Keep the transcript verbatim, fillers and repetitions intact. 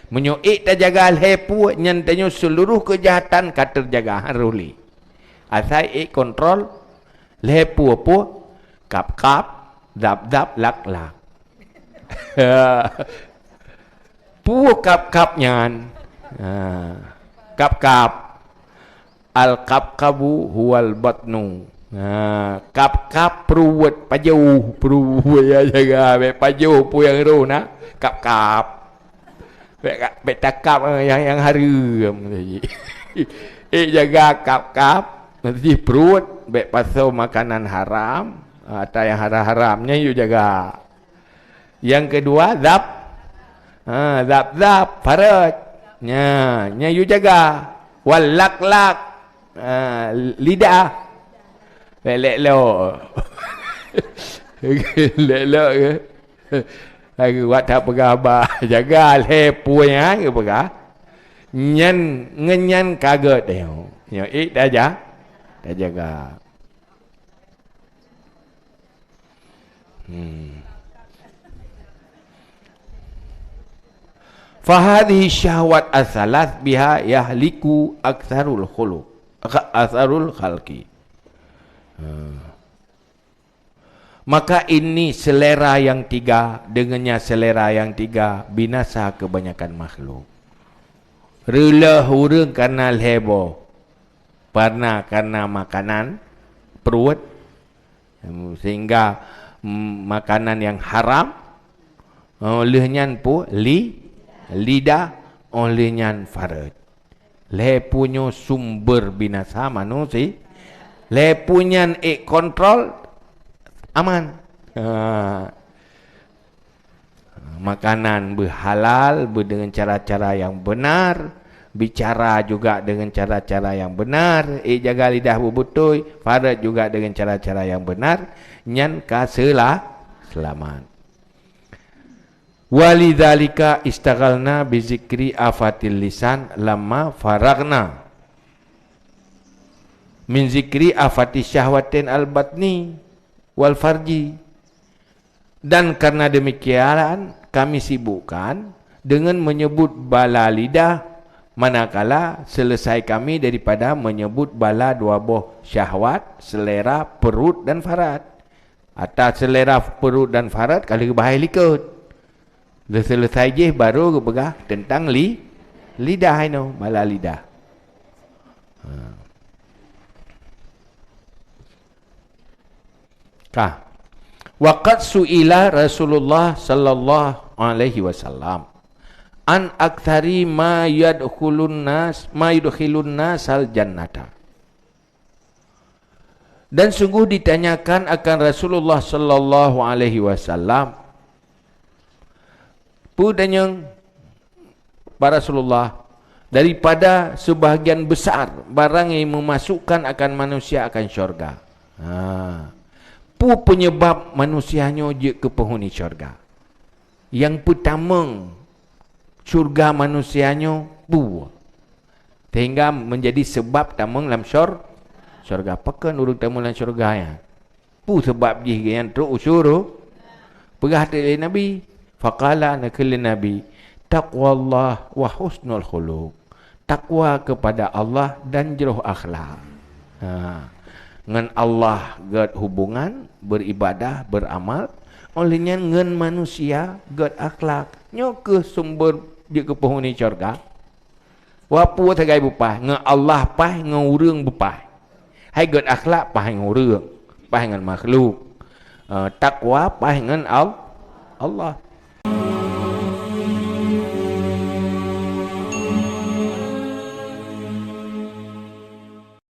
Meunyoe ék tajaga lhèe peue, nyan tanyoe seuluruh keujahatan ka teujaga, han roh lé. Asai ék kontrol lhèe peue-peue, kap-kap, zab-zab, lak-lak. Peue kap-kap nyan? Ha, kap-kap. Al-qabqabu huwal batnu. Ha, kap-kap pruet, pajoh pruet, ya, jaga bèk pajoh peue nyang roh na, kap-kap. Bèk ka-, bèk takap, eh, nyang, nyang hareuem. Ék jaga kap-kap, meusti pruet, bèk pasoe makanan haram, ata nyang haram-haram, nyan yue jaga. Nyang keudua, zab. Ha, zab-zab, faraj. Nya, nyan yue jaga. Wal lak-lak. Ha, lidah. Lek-lek lok. Lek-lek ke? Lagi wat that peugah haba. Jaga lhèe peue nyan geupeugah. Nyan, ngon nyan ka gèt nyoe. Nyoe ék taja-, tajaga. Hmm. Fahadhihi syahwat as-salas biha yahliku aksarul khuluq. Aksarul khalqi. Hmm. Maka ini selera yang tiga, dengannya selera yang tiga, binasa kebanyakan makhluk. Reuloh ureueng kareuna lhèe boh. Karena, karena makanan, pruet, sehingga, mm, makanan yang haram, oh lheueh nyan pu-, li-, lidah, oh lheueh nyan faraj. Lhèe peue nyoe sumber binasa manusia. Lhèe peue nyan ék kontrol, aman. Ha. Makanan beuhalal, beu dengan cara-cara yang benar, bicara juga dengan cara-cara yang benar, ék jaga lidah beubeutôi, faraj juga dengan cara-cara yang benar, nyan ka seula-, seulamat. Walidzalika istaghalna bizikri afatil lisan lamma faragna min zikri afati syahwatin al-batni wal farji. Dan karena demikian kami sibukkan dengan menyebut bala lidah, manakala selesai kami daripada menyebut bala dua boh syahwat, selera, perut dan faraj. Ata selera perut dan faraj ka lheueh bahai likot. Lheueh selesai jih baru geupeugah teuntang li-, lidah inoe, bala lidah. Ha. Ka. Wa qad su'ila Rasulullah sallallahu alaihi wasallam an aktsari ma yadkhulun nas, ma yudkhilun nasal jannata. Dan sungguh ditanyakan akan Rasulullah sallallahu alaihi wasallam, peue tanyong, "Ba Rasulullah, daripada sebahagian besar barang yang memasukkan akan manusia akan syurga." Ha. Peue penyebab manusia nyoe jeuet keu penghuni syurga? Nyang peutamong syurga manusia nyoe peue? Sehingga menjadi sebab tamong lam syur-, syurga. Pakon ureueng tamong lam syurga nyan? Peue sabab jih geuhnyan trok u syuru-, peugah teuk lé Nabi. Faqala, na kheun lé Nabi, "Taqwallah wa husnul khuluq." Takwa kepada Allah dan jroh akhlak. Ha. Ngon Allah gèt hubungan, beribadah, beramal, óh lheueh nyan ngon manusia gèt akhlak. Nyoe kheueh sumber jeuet keu penghuni syurga. Wa peue sagai beupaih, ngon Allah paih, ngon ureueng beupaih. Hai gèt akhlak paih ngon ureueng, paih ngon makhluk. Eh, takwa paih ngon Al-, Allah.